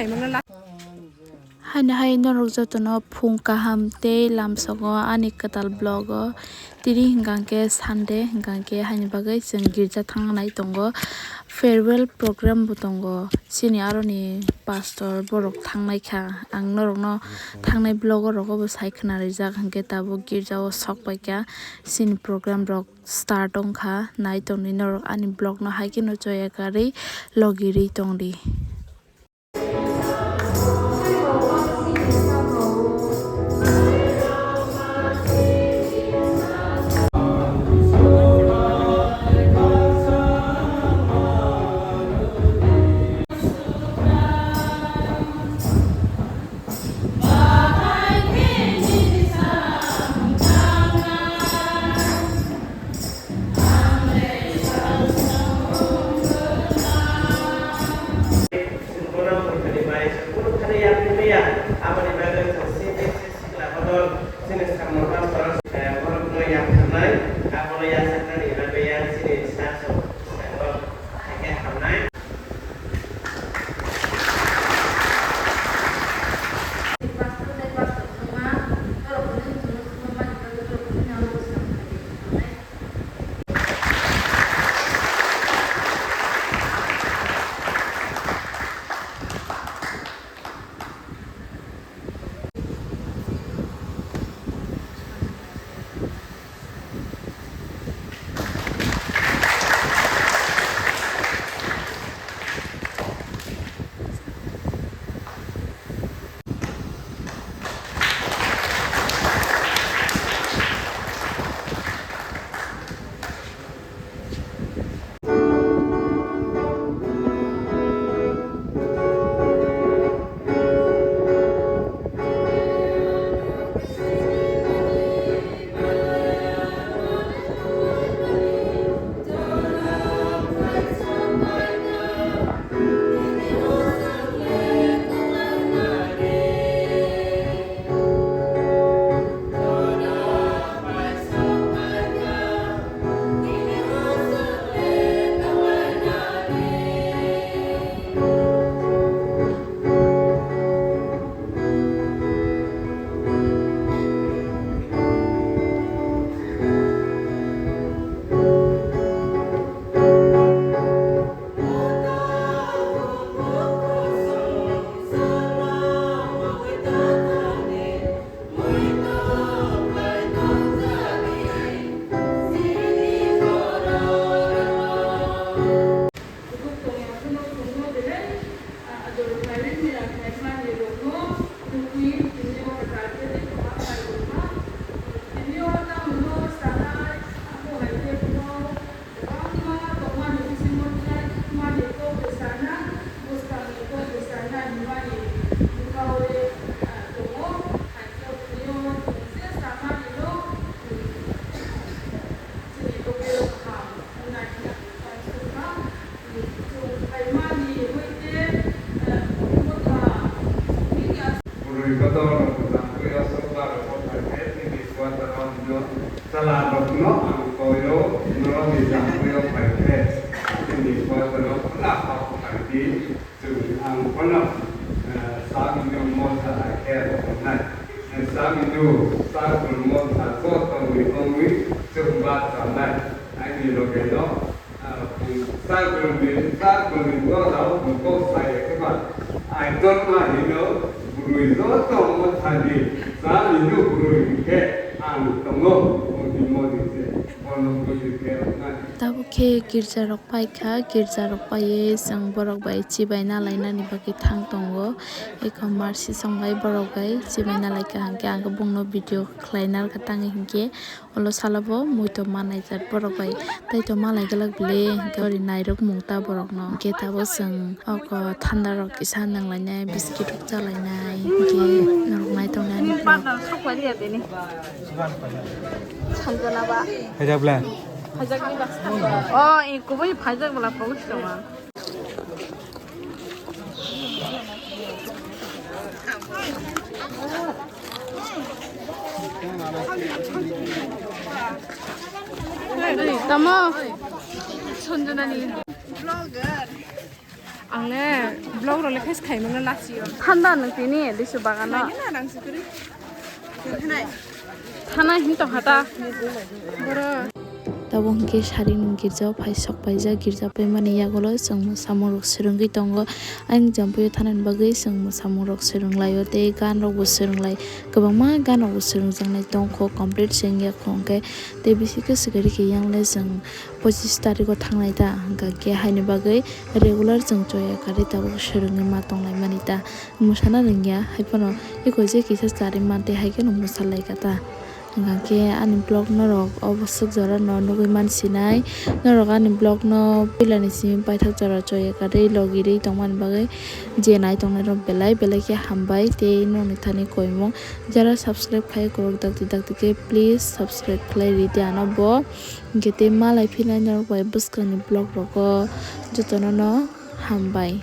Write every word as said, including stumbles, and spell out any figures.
Haino hai norok jotono phung kaham tei lamsogo ani kwtal vlog o. Tini hwnkha khe Sunday, hwnkha khe haini bagwi chwng girja thangna nai tongo. Farewell program bo tongo. Chini aroni pastor borok thangnai kha. Ang norokno thangnai vlog o rogo bo sai khna rijak, hwnkhe tabuk girja o sok pai kha. Chini program rok start wngkha, nai tongdi norok ani vlog no hai kheno choya karwi logi rwi tongdi. Bwrwi kotor rok jangkui o sokba rok o phai khe, chini kwata rok no chwla rok no ang koi o, norok ni jangkui o phai khe, chini kwata rok khwna kok phai di, chwng ang phano, eh, sa minu mosa hai khe rwknai. Eh, sa minu, sa kwrwng mosa joto ni wngwi chwng ba chanai. Aini loge no, ah, sa kwrwng ni, sa kwrwng ni dosa o bwkok sai khe ba, ai ton ma hino bwrwi joto mo thani, sa minu bwrwi khe ang tongo, o himo ni se, bono bwrwi khe rwknai. Tabuk khe girja rok pai kha, girja rok paiwi chwng borok bai chibai na lainani bagwi thang tongo. Eko marsi song bai borok bai chibai na lai kha, hwnkhe ang bongno video khlai narwkha tangwi, hwnkhe ulo salo bo muitu ma naijak borok bai, tei to malai glak bile, hwnkhe ori nairok mung ta borok no, hwnkhe tabuk chwng oko thanda rok kisa nanglainai, biscuit rok chalainai, hwnkhe norok naitok nai. Sanjana ba. Hajak bla. Hajak ni baksa. Oh, i kubui phajak bla pogos tongma. Tamo. Sanjana ni. Vlogger. Ang le vlog rok le khe se khai mano last year. Thanda nwng tini lisu bagano. Nai na nang se kuri. Thana hin tong hata. Boro. Tabuk hwnkhe saring girja o phai sok paijak, girja paimani yagulo chwng mwsamung rok swrwngwi tongo. Ayang jambui thanani bagwi chwng mwsamung rok swrwng laio tei gan rokbo swrwng lai, kwbangma gan rokbo swrwngjaknai tongkho complete se wngya kho hwnkhe. Tei bisikhe swkari khe yang le chwng pochis tarikh o thangnai ta, hwnkha khe haini bagwi regular chwng choya karwi tabuk swrwngwi ma tonglaimani ta. Mwsana rwngya, hai phano eko je kisa chari mantwi hai kheno mwsa lai kha ta. Hwnkha khe ani vlog norok obo swk jora no nugwi man sinai. Norok ani vlog no puila ni simi paithak jora choya karwi logi rwi tongmani bagwi je nai tongnai rok belai belai khe hambai tei nokni thani koimung. Jara subscribe khai kwrwk dakti dakti khe please subscribe khlai ridi ano bo. Hwnkhe tei malai phinai norok bai bwskangni vlog rogo jotono no hambai.